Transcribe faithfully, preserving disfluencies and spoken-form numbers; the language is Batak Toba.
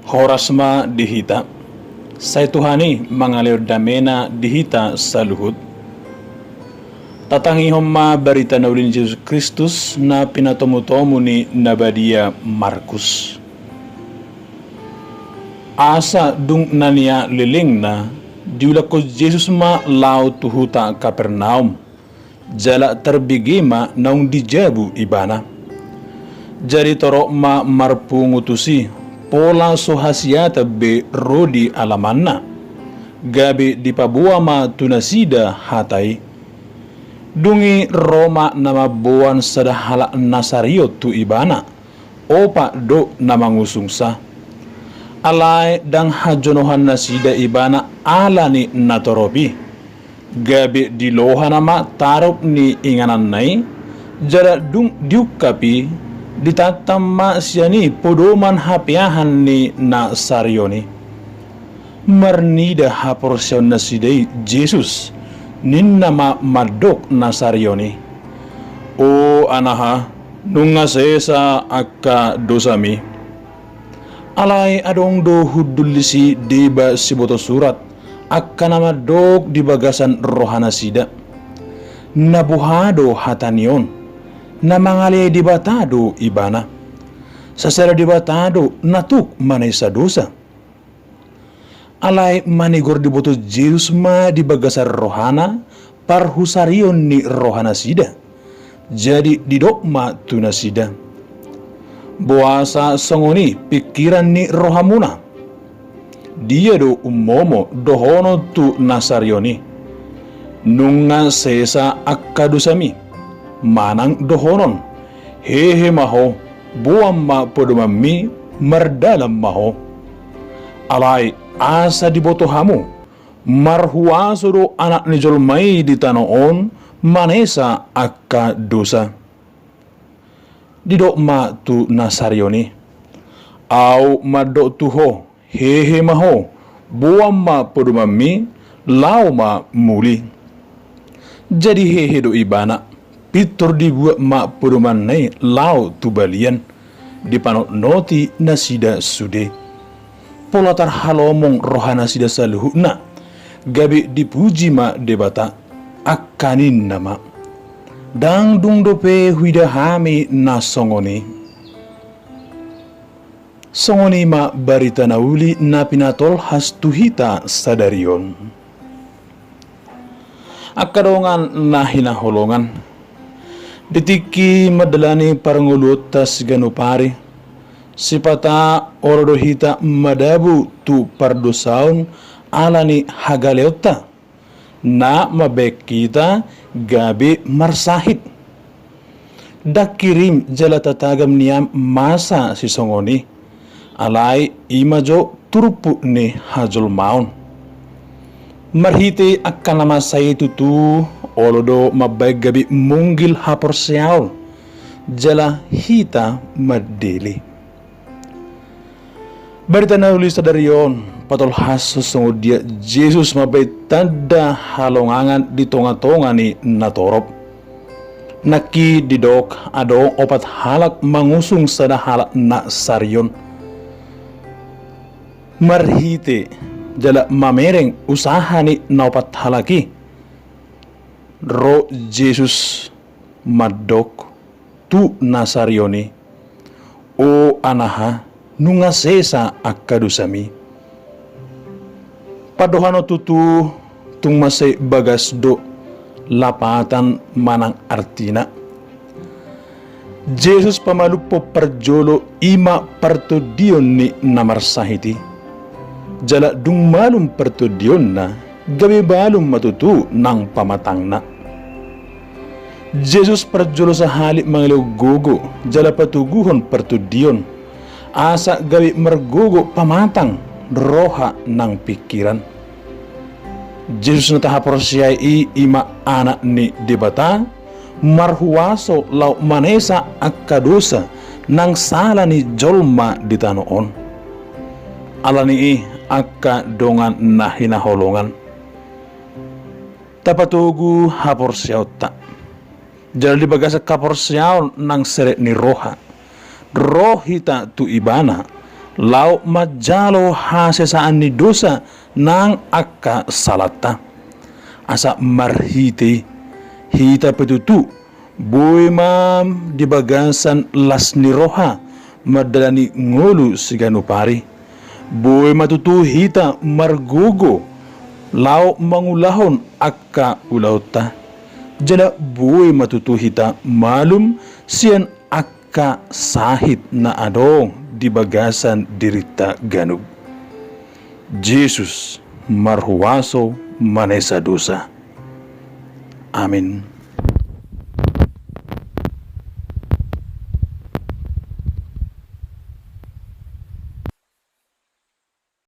Horas ma di hita. Sai Tuhan i mangalehon damena di hita saluhut. Tatangihon ma barita na uli ni Jesus Kristus na pinatomutomu ni na badia Markus. Asa dung na nialelengna, diulakhon Jesus ma laho tu huta Kapernaum. Jala tarbege ma naung di jabu ibana. Jadi torop ma marpungu tusi, pola so hasiatan be ro di alamanna. Gabe dipaboa ma tu nasida hata i. Dung i ro ma na mamboan sada halak na sarion tu ibana. Opat do na mangusungsa. Alai ndang hajonohan nasida ibana ala ni na torop i. Gabe diloha nama tarup ni ingananna i, jala dung diungkap i, ditantan ma sian i podoman hapeahan ni na sarion i. Marnida haporseaon nasida i Jesus, ninna ma mandok na sarion i: O anaha, nunga sesa angka dosami. Alai adong do hundul disi deba siboto surat, angka na mandok di bagasan rohanasida: Na boha do hata ni on? Na mangaleai Debata do ibana? Sasada Debata do na tuk manesa dosa? Alai manigor diboto Jesus ma di bagasan rohana parhusarion ni rohanasida. Jadi didok ma tu nasida: Boasa songon i pingkiran ni rohamuna? Dia do ummomo dohonon tu na sarion i: Nunga sesa angka dosami, manang dohonon: Hehe ma ho, boan ma podomanmi, mardalan ma ho? Alai asa diboto hamu, marhuaso do Anak ni jolma i di tano on manesa angka dosa. Didok ma tu na sarion i: Ahu mandok tu ho, hehe ma ho, boan ma podomanmi, laho ma muli. Jadi hehe do ibana, pintor dibuat ma podomanna i laho tu balian, dipanotnoti nasida sude. Pola tarhalomong rohanasida saluhutna, gabe dipuji ma Debata, angka ninna ma: Ndang dung dope huida hami na songon i. Songon i ma barita na uli na pinatolhas tu hita sadari on. Angka dongan na hinaholongan, di tingki mandalani parngoluonta siganup ari, sipata olo do hita madabu tu pardosaon ala ni hagaleonta, na mambahen hita gabe marsahit. Ndang hirim jala tatagam nian masa sisongon i, alai i ma jo turpuk ni hajolmaon. Marhite angka na masa i tutu, olo do mambahen gabe munggil haporseaon, jala hita mandele. Barita na uli sadari on patolhas songon dia Jesus mambahen tanda halongangan di tongatonga ni natorop. Nangkin didok adong opat halak mangusung sada halak na sarion. Marhite jala mamereng usaha ni na opat halak i, ro Jesus mandok tu na sarion i: O anaha, nunga sesa angka dosami. Pandohan on tutu tung mansai bagas do lapatan manang artina. Jesus pamalumhon parjolo i ma partondion ni na marsahit i. Jala dung malum partondionna, gabe malum ma tutu nang pamatangna. Jesus parjolo sahali mangalehon gogo jala patoguhon partondion, asa gabe margogo pamatang roha nang pingkiran. Jesus na tahaporseai i, i ma Anak ni Debata, marhuaso laho manesa angka dosa nang sala ni jolma di tano on. Ala ni i, angka dongan na hinaholongan, tapatogu haporseaonta. Jala di bagasan haporseaon nang serep ni roha, ro hita tu Ibana, laho manjalo hasesaan ni dosa nang angka salanta. Asa marhite i hita pe tutu boi ma di bagasan las ni roha mandalani ngolu siganup ari. Boi ma tutu hita margogo laho mangulahon angka ulaonta. Jala boi ma tutu hita malum sian angka sahit na adong di bagasan dirinta ganup. Jesus marhuaso manesa dosa. Amin.